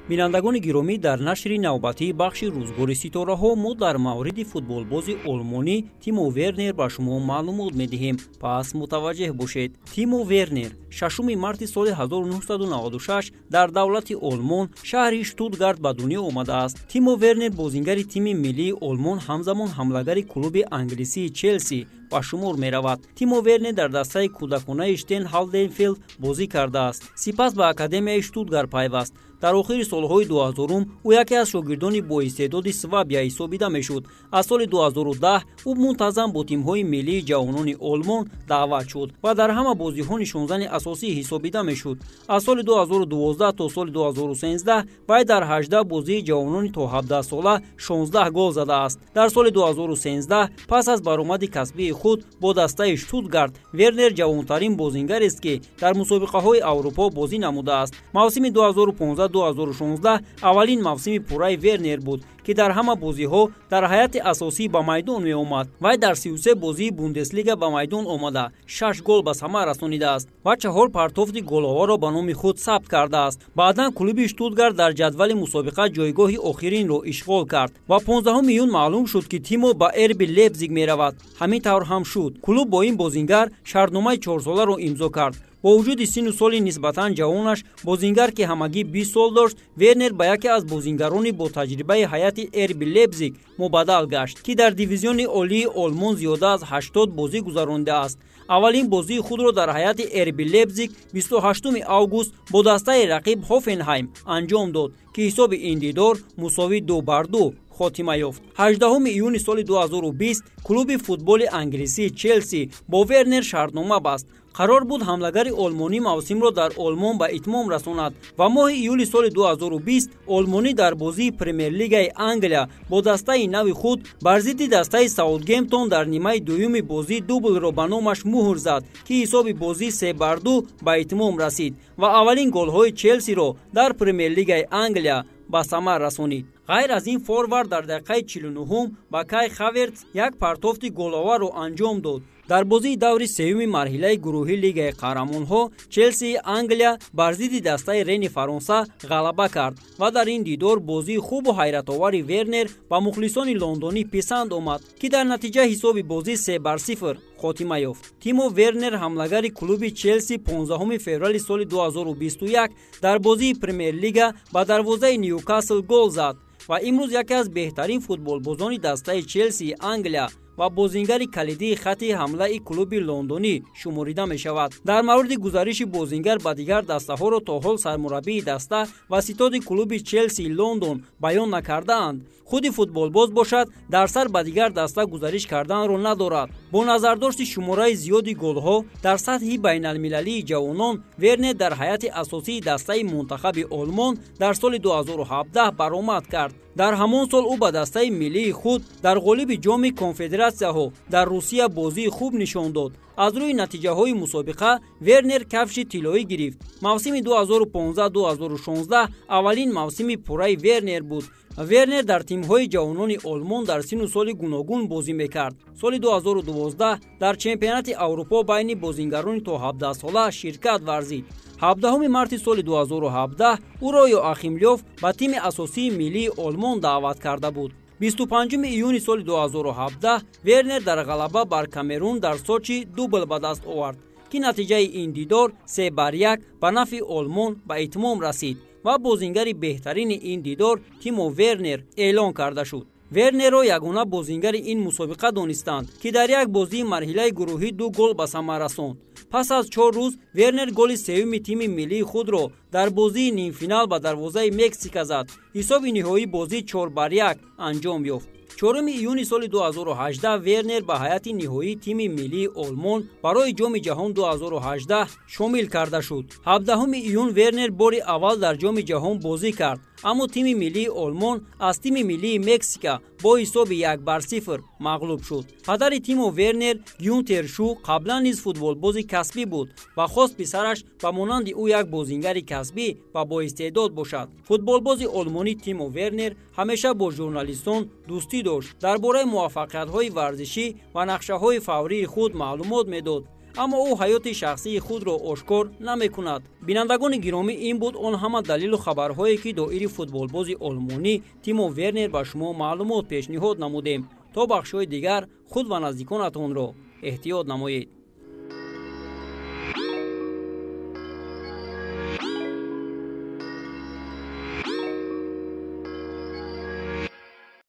Бинандагони гиромӣ, дар нашри навбатии бахши рӯзгори ситораҳо мо дар мавриди футболбози олмонӣ Тимо Вернер ба шумо маълумот медиҳем. Пас мутаваҷҷеҳ бошед. Тимо Вернер 6 марти соли 1996 дар давлати Олмон, шаҳри Штутгарт ба дунё омадааст. Тимо Вернер бозингари тими миллии Олмон, ҳамзамон ҳамлагари клуби англисии Челси ба шумор меравад. Тимо Вернер дар дастаи кӯдаконаи Штен-Халденфелд бозӣ кардааст. Сипас ба Академияи Штутгарт пайваст. Дар охири солҳои 2000 ӯ яке аз шогирдони боистеъдоди Свабия ҳисобида мешуд. Аз соли 2010 ӯ мунтазам бо тимҳои миллии ҷавонони Олмон даъват шуд ва дар ҳама бозиҳо нишонзани асосӣ ҳисобида мешуд. Аз соли 2012 то соли 2013 вай дар 18 бозии ҷавонони то 17 сола 16 гол задааст. Дар соли 2013 пас аз баромади касбии худ бо дастаи Штутгарт, Вернер ҷавонтарин бозингарест, ки дар мусобиқаҳои Аврупо бозӣ намудааст. Мавсими 2015-2016 аввалин мавсими пурраи Вернер буд, ки дар ҳама бозиҳо дар ҳайати асосӣ ба майдон меомад. Вай дар 33 бозии Бундеслига ба майдон омада, 6 гол ба самар расонидааст ва 4 партофти головаро ба номи худ сабт кардааст. Баъдан клуби Штутгарт дар ҷадвали мусобиқа ҷойгоҳи охиринро ишғол кард ва 15 июн маълум шуд, ки Тимо ба Эрби Лейпзиг меравад. Ҳамин тавр ҳам шуд. Клуб бо ин бозингар шартномаи 4-соларо имзо кард. Бо вуҷуди синну соли нисбатан ҷавонаш, бозингар, ки ҳамагӣ 20 сол дошт, Вернер ба яке аз бозингарони бо таҷрибаи ҳайати Эрби Лейпзиг мубаддал гашт, ки дар дивизиони олии Олмон зиёда аз 80 бозӣ гузарондааст. Аввалин бозии худро дар ҳайати Эрби Лейпзиг 28 август бо дастаи рақиб Ҳофенҳайм анҷом дод, ки ҳисоби ин дидор мусовӣ 2-2 хотима ёфт. 18 июни соли 2020 клуби футболи англисии Челси бо Вернер шартнома баст. Қарор буд ҳамлагари олмонӣ мавсимро дар Олмон ба итмом расонад ва моҳи июли соли 2020 олмонӣ дар бозии Премер-лигаи Англия бо дастаи нави худ бар зидди дастаи Саутгемптон дар нимаи дуюми бозӣ дублро ба номаш муҳр зад, ки ҳисоби бозӣ 3-2 ба итмом расид ва аввалин голҳои Челсиро дар Премер-лигаи Англия ба самар расонид. Ғайр аз ин, форвард дар дақиқаи 49 ба Кай Хаверц як партофти головаро анҷом дод. Дар бозии даври сеюми марҳилаи гурӯҳии Лигаи қаҳрамонҳо Челсии Англия бар зидди дастаи Рени Фаронса ғалаба кард ва дар ин дидор бозии хубу ҳайратовари Вернер ба мухлисони лондонӣ писанд омад, ки дар натиҷа ҳисоби бозӣ 3-0 хотима ёфт. Тимо Вернер, ҳамлагари клуби Челси, 15 феврали соли 2021 дар бозии Премер-лига ба дарвозаи Ньюкасл гол зад ва имрӯз яке аз беҳтарин футболбозони дастаи Челсии Англия ва бозингари калидии хати ҳамлаи клуби лондонӣ шуморида мешавад. Дар мавриди гузариши бозингар ба дигар дастаҳоро то ҳол сармураббии даста ва ситоди клуби Челсии Лондон баён накардаанд. Худи футболбоз бошад, дар сар ба дигар даста гузариш карданро надорад. Бо назардошти шумораи зиёди голҳо дар сатҳи байналмилалии ҷавонон, Вернер дар ҳайати асосии дастаи мунтахаби Олмон дар соли 2017 баромад кард. Дар ҳамон сол ӯ ба дастаи миллии худ дар ғолиби ҷоми конфедератсияҳо дар Русия бозии хуб нишон дод. Аз рӯи натиҷаҳои мусобиқа Вернер кафши тиллоӣ гирифт. Мавсими 2015-2016 аввалин мавсими пурраи Вернер буд. Вернер дар тимҳои ҷавонони Олмон дар синну соли гуногун бозӣ мекард. Соли 2012 дар чемпионати Аврупо байни бозингарони то 17 сола ширкат варзид. 17 марти соли 2017 ӯро Йоахим Лёв ба тими асосии миллии Олмон даъват карда буд. 25 июни соли 2017 Вернер дар ғалаба бар Камерун дар Сочи дубл ба даст овард, ки натиҷаи ин дидор 3-1 ба нафъи Олмон ба итмом расид ва бозингари беҳтарини ин дидор Тимо Вернер эълон карда шуд. Вернерро ягона бозингари ин мусобиқа донистанд, ки дар як бозии марҳилаи гурӯҳӣ 2 гол ба самар расонд. Пас аз 4 рӯз Вернер голи сеюми тими миллии худро дар бозии нимфинал ба дарвозаи Мексика зад. Ҳисоби ниҳоии бозӣ 4-1 анҷом ёфт. 4 июни соли 2018 Вернер ба ҳайати ниҳоии тими миллии Олмон барои Ҷоми ҷаҳон 2018 шомил карда шуд. 17 июн Вернер бори аввал дар Ҷоми ҷаҳон бозӣ кард, аммо тими миллии Олмон аз тими миллии Мексика бо ҳисоби 1-0 мағлуб шуд. Падари Тимо Вернер Гюнтер Шу қаблан низ футболбози касбӣ буд ва хост писараш ба монанди ӯ як бозингари касбӣ ва боистеъдод бошад. Футболбози олмонӣ Тимо Вернер ҳамеша бо журналистон дӯстӣ дошт, дар бораи муваффақиятҳои варзишӣ ва нақшаҳои фаврии худ маълумот медод. Аммо ӯ ҳаёти шахсии худро ошкор намекунад. Бинандагони гиромӣ, ин буд он ҳама далелу хабарҳое, ки доири футболбози олмонӣ Тимо Вернер ба шумо маълумот пешниҳод намудем. То бахшҳои дигар худ ва наздиконатонро эҳтиёт намоед.